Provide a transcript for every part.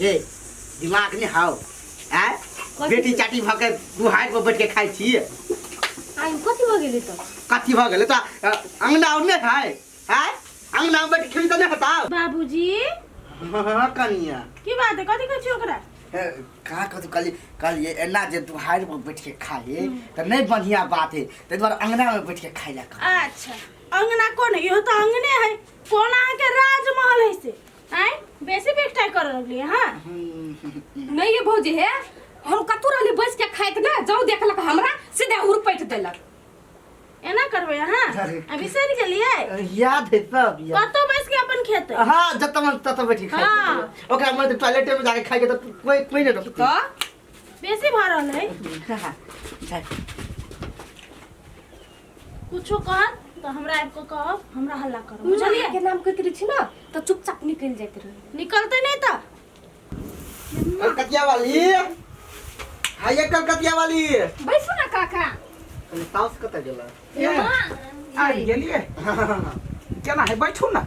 ए दिमाग नहीं हाउ आय बेटी चाटी भऽ के दुहारि पर बैठ के खाइ छी। आइ कथी भऽ गेलै तऽ? कथी भऽ गेलै तऽ अंगना और नहीं है? आय अंगना में बैठ के खेली तऽ नहीं हेतौ? बाबूजी। हाँ कनिया। की बात है, कथी कहै छी ओकरा? का कथी कहली? कहलिए एना जे दुहारि पर बैठ के खाए तऽ नहीं बढ़िया बात है, ताहि दुआरे अंगना में बैठ के खाइ ला कह। अच्छा अंगना कोन है? इहो तऽ अंगने है, कोन अहाँके राजमहल है से? आय बेसी बेकटाई कर लगलिए। हाँ नहीं ये भौजी हे, हम कतौ रहली बैस के खाइत ने, जाऊ देखलक हमरा सीधे हुरपैट देलक। एना करबै अहाँ? आ बिसरि गेलियै? याद है सब याद। कतौ बैस के अपन खेतै? हाँ जतऽ मन ततऽ बैठ के खाइ। हाँ। ओकरा मन तऽ टॉयलेटे में जाके खाइ के तऽ कोई कोई नहीं रोकतै। तऽ बेसी भऽ रहल है। हाँ, जा। कुछो कहत तऽ हमरा आबि कऽ कहब, हमरा हल्ला करब, बुझलियै? के नाम कहैत रहै छी ने तऽ चुपचाप निकलि जाइत रहै। निकलतै नहि तऽ। कलकतिया वाली हाँ, ये कलकतिया वाली। बैसू ना काका। कनी साउस कतऽ गेला? आबि गेलियै? केना है, बैठू ना।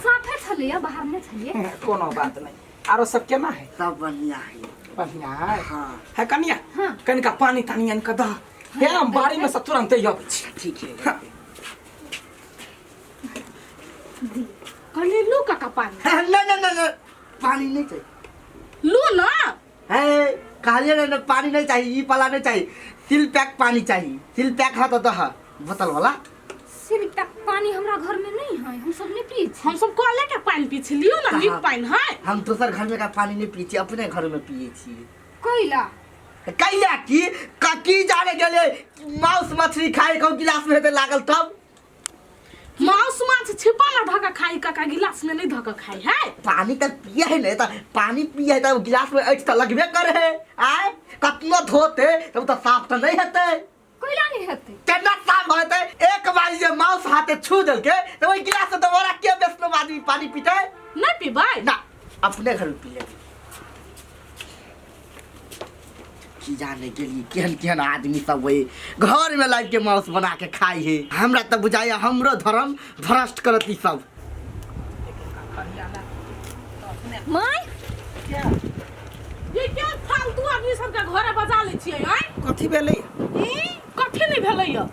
साफे छलैया, बाहर नहि छलियै। कोनो बात नहीं। आरो सब केना है? सब बढ़िया है। बढ़िया है। हाँ। है कनिया। हाँ। कनिका पानी तानी आनि कऽ दह। हे हम बाड़ी में से तुरंत अबै छी। ठीक है। कहलियै लू काका पानी। नहीं नहीं नहीं नहीं, पानी नहीं चाहिए। लू ना। है कहलिए ना, ना पानी नहीं चाहिए, ई पाला नहीं चाहिए, सील पैक पानी चाहिए। सील पैक है तो दह बोतल वाला। सील पैक पानी हमरा घर में नहीं है, हम सब नहीं पिए छी। हम सब कले के पानी पी छी, लियो ना नीक पानी है। हम दोसर घर में का पानी नहीं पिए छी, अपने घर में पिए छी। कैला? कैला की ककी जाने गेले मांस मछली खाए को गिलास में हेतै लागल तब। मांस माछ छिपा ला धका खाई काका, गिलास में नहीं धका खाई है। पानी त पिए है नहीं त पानी पिए है त गिलास में ऐठ त लगबे करे है। आय कतनो धोते तब त साफ त नहीं हेतै। कैला नहीं हेतै? केना साफ हेतै? एक बार जे मांस हाथे छू देलके त ओइ गिलास से दोबारा के बेसनो आदमी पानी पीते? नहीं पीबै ना, अपने घर में पी लेबै। की जाने गेली केहन केहन आदमी सब वही घर में लाबि के मांस बना के खाई है। हमरा तऽ बुझाइया हमरो धर्म भ्रष्ट करत ई सब। My ये क्या फालतू आदमी सबके घरे बजा लै छियै आँय? कथी भेलै? ई कथी नहि भेलै यऽ?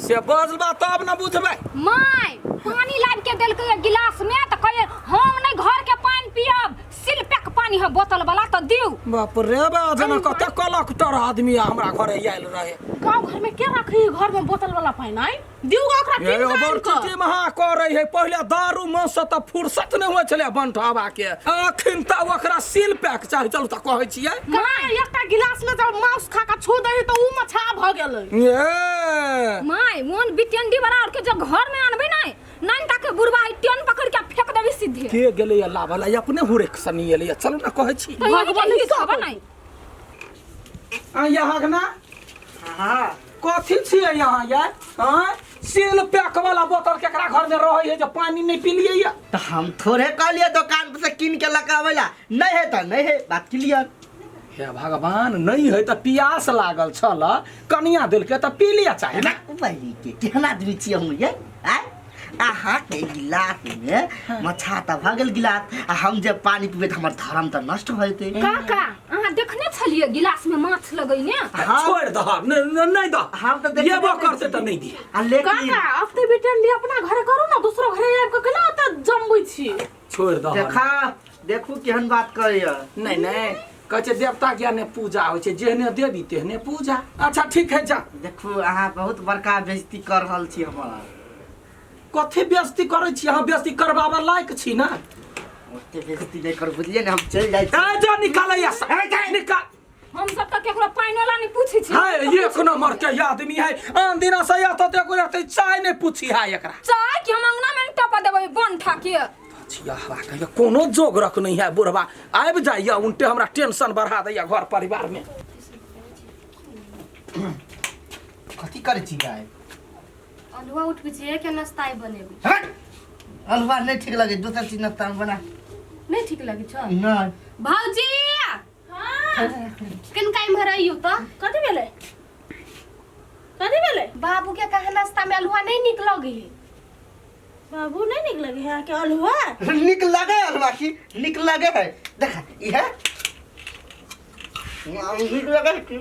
से बजबा तब ने बुझबै। My पानी लाबि के देलकै गिलास में तऽ कहियै हम नहि घर के पानि पियब, सिलपेक पानी है बोतल वाला तऽ दिउ। बाप रे बा, जेना कते कलक्टर आदमी हमरा घरे आयल रहे। गाँव घर में के रखी घर में बोतल वाला पानि आँय? दिउ गा ओकरा ये पीब कऽ बड़ आनि कऽ। चिटी महा करै है, पहिले दारू मांस से तऽ फुर्सत नहि होइ छलै बंठावा के, अखन तऽ ओकरा सील पैक चाही। चलू तऽ कहै छियै। माय एकटा गिलास में जब मांस खा कऽ छू दही तऽ ऊ मछा भऽ गेलै। ये my मोन बिटेंडी वाला और के जब घर में आनबै नै नानटा के बुढ़वा है टेन पकड़ के फेंक देबी सीधे। के गेलै या लावला अपने हुरेक सनी एलै, चलू ना कहै छी। तऽ यही भगवान के हिसाब सब। नै। आ यहाँ ना। हाँ। कथी छियै यहाँ यार? हाँ सील पैक वाला बोतल केकरा घर में रहै है जे पानी नहीं पीलियै या? तऽ हम थोड़े कहलियै दोकान से कीन के लऽ के अबै ला, नहीं है तऽ नहीं है, बात क्लियर। हे भगवान, नहीं है तऽ पियास लागल छल, कनिया देलकै तऽ पी लिअ चाही ना। बहिनी के केहन आदमी छियै हम ये? आँय अहाँ के गिलास में मछा तऽ भऽ गेल गिलास, आ हम जे पानी पीबै तऽ हमर धर्म तऽ नष्ट भऽ जेतै। काका अहाँ देखने छलियै गिलास में माछ लगैने? हाँ। छोड़ि दह, नहि दह। हम तऽ देखने लेबो नहि करतै छी। तऽ नहि दिअ। आ लेकिन काका अपने बेटा लिए अपना घरे करू ना, दोसरो घरे आबि कऽ केना ओतऽ जमबै छी? छोड़ि दह। देखा देखू केहन बात करैया। नहीं नहीं, कहै छै देवता ज्ञाने पूजा होइ छै, जेहने देवी तेहने पूजा। अच्छा ठीक है जा। देखू अहाँ बहुत बड़का बेइज्जती कर रहल छी हमर। कथी बेइज्जती करै छी? अहाँ बेइज्जती करबाबऽ लायक छी ना? ओते बेइज्जती नहि करू, बुझलियै ने, हम चलि जाइ छी। ए जा निकालैया से। निकाल। हम सब तऽ केकरो पानि वाला नहि पूछै छी। है एक नंबर के आदमी है, आन दिना से या तो देखो रहते चाय नहीं पूछी है एकरा। चाय के हम अंगना में टपा देबै बन ठाके। छिया हवा कहिया कोनो जोग रख नहीं है, बुढ़वा आबि जाइया उनटे हमरा टेंशन बढ़ा दैया घर परिवार में। कथी करै छी गाय? अलुआ उठबै छियै के नाश्ता बनेबै। हट! अलुआ नहीं ठीक लगे, दोसर चीज नाश्ता में बना। नहीं ठीक लगे छौ? नहीं। भौजी हाँ। किनका इम्हर अइयौ तऽ? कथी भेलै? कथी भेलै? बाबू के कहाँ नाश्ता में अलुआ नहीं निक लगे है। बाबू नहीं निक लगे है के अलुआ? निक लगे अलुआ की निक लगे है। देख ई है निक लगे है की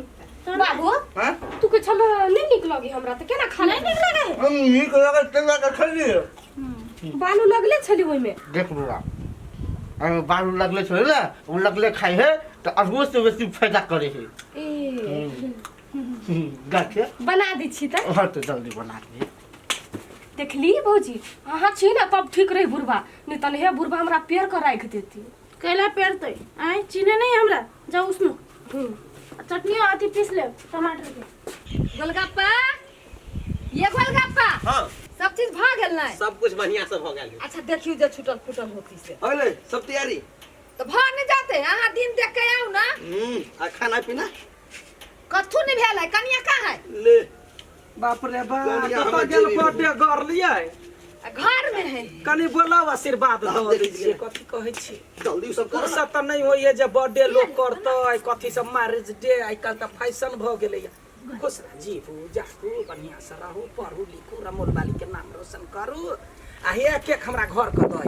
बाबू? हां तू के छल नहीं निक लगे हमरा त केना खा नहीं निक लगे है? हम निक लगे तेला के खैली। बालू लगले छली ओइ में। देख बुआ बालू लगले छले ना, उ लगले खाई है त अरबो से बेसी फायदा करे है। ए गाछे बना दी छी त। हां तो जल्दी बना दे। देखली भौजी अहाँ छी ना तब ठीक रही बुढ़बा, नहीं तन हे बुढ़बा हमरा पेड़ कर राख देती। कैला पेड़ तो आय चीने नहीं हमरा जाओ उसनु चटनी आती पीस ले टमाटर के। गोलगप्पा ये गोलगप्पा। हां सब चीज भ गेल नै? सब कुछ बढ़िया से भ गेल। अच्छा देखियो जे छूटल फूटल होती से। होले सब तैयारी तो भ नहीं जाते अहाँ दिन देख के आउ ना। आ खाना पीना कथू नहीं भेल है? कनिया कहाँ है? ले बाप रे बाप कत गेल बर्थडे घर लियै घर में है। कनी बोलाव आशीर्वाद दऽ दीजिए। कथी कहै छी जल्दी सब कर। फुर्सत त नहीं होइए जे बर्थडे लोग करतै कथी सब मैरिज डे, आइ काल्हि त फैशन भऽ गेलैया। खुश रह जीवू जाकू बढ़िया से रहू पढ़ू लिखू रमोल बाली के नाम रोशन करू आ हे केक हमरा घर के दऽ।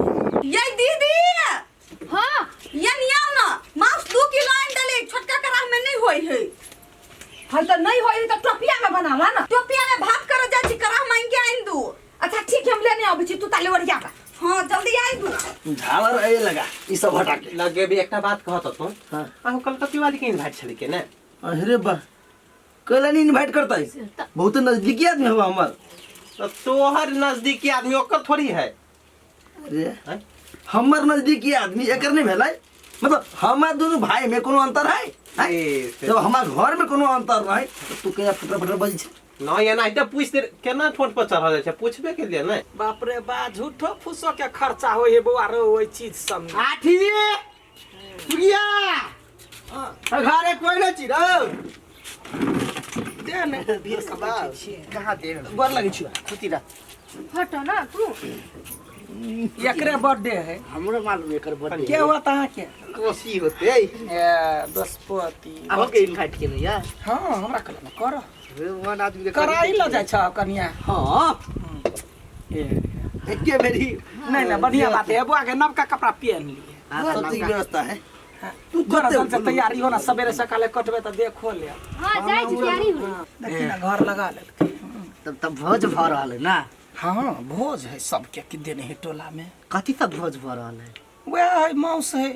ये दीदी हां ये नियाव ना मांस 2 किलो आनि देले छोटका करा में नहीं होई है। हम तो नहीं होई तो टोपिया में बनावा ना। टोपिया में भात कर जा छी करा मांग के आइन दू। अच्छा ठीक है हम लेने आबै छी तू ताले ओरिया का। हां जल्दी आइन दू। झालर ए लगा ई सब हटा के लगे भी एकटा बात कहत तो। हां अहाँ कलकत्ती वाली के इनवाइट छली के ने? अरे बा कहला नहीं इनवाइट करतै, बहुत नजदीकी आदमी हो हमर। तो तोहर नजदीकी आदमी ओकर थोड़ी है। अरे हमर नजदीकी आदमी एकर नहीं भेलै, मतलब हमार दोनों भाई में कोनो अंतर है? जब हमार घर में कोनो अंतर नहीं तो तू केना फटर फटर बजै छै? न एना त पूछ दे केना ठोंठ पर चढ़ल छै पूछबे के लिए नै। बाप रे बा झूठो फूसो के खर्चा होय है बौआ रे ओइ चीज सब में। आठी पुरिया हां घरे कोई न छी रौ दे ने भीड़ के बैठे छियै। कहां दे गोर लगै छियै खुती रह हट ना तू। एकरे बर्थडे है हमरो मालूम एकर बर्थडे के हुआ तहाँ के कोसी होते ए दसपति अहो के इनवाइट केने या। हां हमरा कहला न कर वन आदमी के कराई ल जाइ छ कनिया। हां ए एके बेरी नहीं नहीं बढ़िया बात है बुआ के नवका कपड़ा पहन लिए। हां सब चीज व्यवस्था है तू कर से तैयारी हो ना सवेरे सकाले कटबे त देखो ले। हां जाइ छी तैयारी हो। देखी ना घर लगा लेलकै तब तब भोज भ रहल है ना। हाँ भोज है सबके कि देने है टोला में। कथी सब भोज भ रहल है? वह है मांस है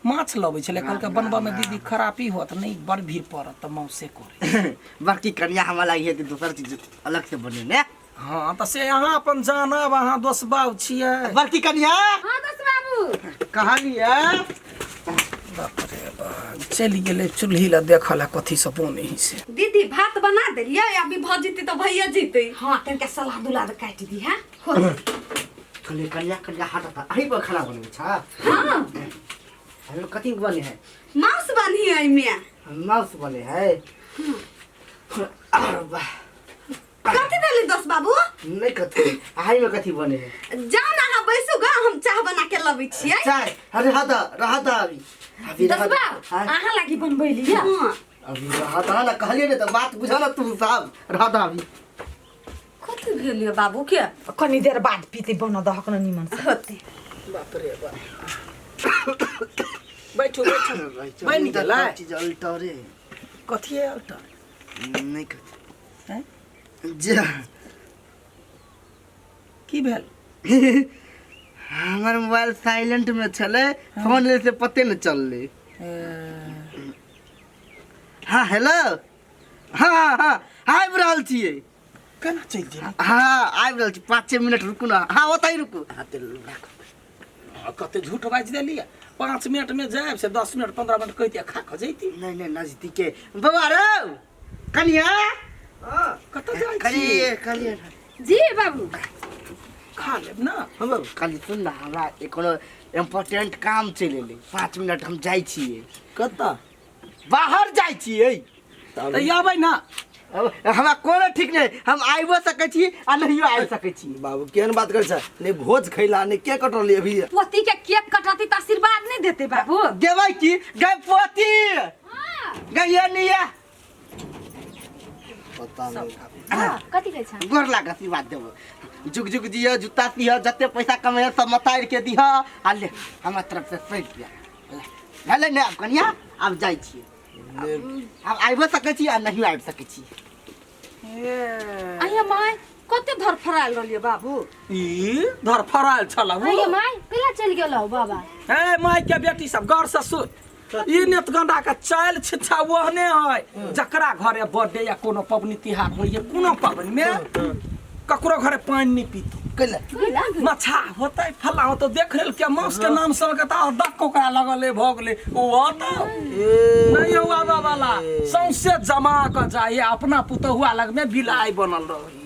माछ लबै छलै कहलकै बनबा में दीदी खराबी होत नहीं बड़ भीड़ पड़त त मांसे करे। बाकी कनिया हमरा लागि है दोसर चीज अलग से बने ने। हाँ त से अहाँ अपन जानब अहाँ दोस बाबू छियै। बड़की कनिया। हाँ दोस बाबू कहानी है। बाप रे बाप चलि गेलै चूल्ही ला देखला कथी सब बनै है से। दीदी भात बना देलियै अभी भ जेतै त भैया जेतै। हां तनका सलाद उलाद काटि दी। हां कले कनिया कनिया हटता अही पर खाना बनबै छ। हां अरे कथी बने है? मांस बनी है एमे। मांस बने है। अरे वाह कथी देली दोस बाबू? नहीं कथी अही में कथी बने है? जाओ ना अहाँ बैसू गा हम चाह बना के लबै छियै। चाय अरे हटा रहता अभी अभी दोस बाबू अहाँ लागी बनबै लिया। हां अभी रहता ना कहलिए ने त बात बुझा ना तू साहब रहता अभी। कथी भेल ये बाबू के? कनी देर बाद पीते बना दहक न निमन से होते। बाप रे बाप बैठू बैठू बनि गेलै चीज अल्टर रे। कथी है अल्टर? नहीं कथी हैं जे की भेल? हमर मोबाइल साइलेंट में छले फोन ले से पते न चलले। हाँ हेलो हाँ हाँ आबि रहल छियै। केना चलि जेबै? हाँ आबि रहल छी 5 मिनट रुकू ना। हाँ ओतहि रुकू। हाँ तेल राखू। कते झूठ बाजि देलियै 5 मिनट में जायब से 10 मिनट 15 मिनट कहितियै खा क जैती। नहीं नहीं नजदीके बौआ रौ कनिया। हां कतऽ जाइ छी? कलिए कलिए जी बाबू खा लेब ना। हम बाबू खाली सुन ना हमरा कोनो इम्पोर्टेंट काम चलि एलै 5 मिनट हम जाइ छियै। कतऽ? बाहर जाइ छियै। त अबै ना हमरा कोनो ठीक नहीं हम आबिओ सकै छी आ नहियो आबि सकै छी। बाबू केहन बात करै छ? नहीं भोज खैला नहीं केक कटली अभी। पोती के केक कटती त आशीर्वाद नहीं देते बाबू? देबै की गै पोती। हां गै निया पता नहीं हां कथि कहै छ? गोर लाग आशीर्वाद देबो। जुग जुग जिय जूता सिह जते पैसा कमे सब मतार के दिह आ ले हमरा तरफ से 100 रुपया ले। भेलै ने आब कनिया आब जाइ छियै आब आबिओ सकै छी आ नहियो आबि सकै छी। अहिया माय कते धरफड़ायल रहलियै बाबू। ई धरफड़ायल छल। अहिया माय कहिया चलि गेलौ बाबा? हे माय के बेटी सब गौर से सुन, ई नेतगंडा के चालि छिच्छा ओहने है जकरा घरे बर्थडे या कोनो पबनी तिहार होइए, कोनो पबनी में ककरो घरे पानि नहीं पीतो। कैला मछा होतै फल्ला होतै, देख लेल के मांस के नाम सुन के तऽ दक ओकरा लगले भऽ गेलै। ओ अतौ नहीं हो आबऽ वाला, सौंसे जमा कऽ जाइए अपना पुतहुआ लग में बिलाइ बनल रही।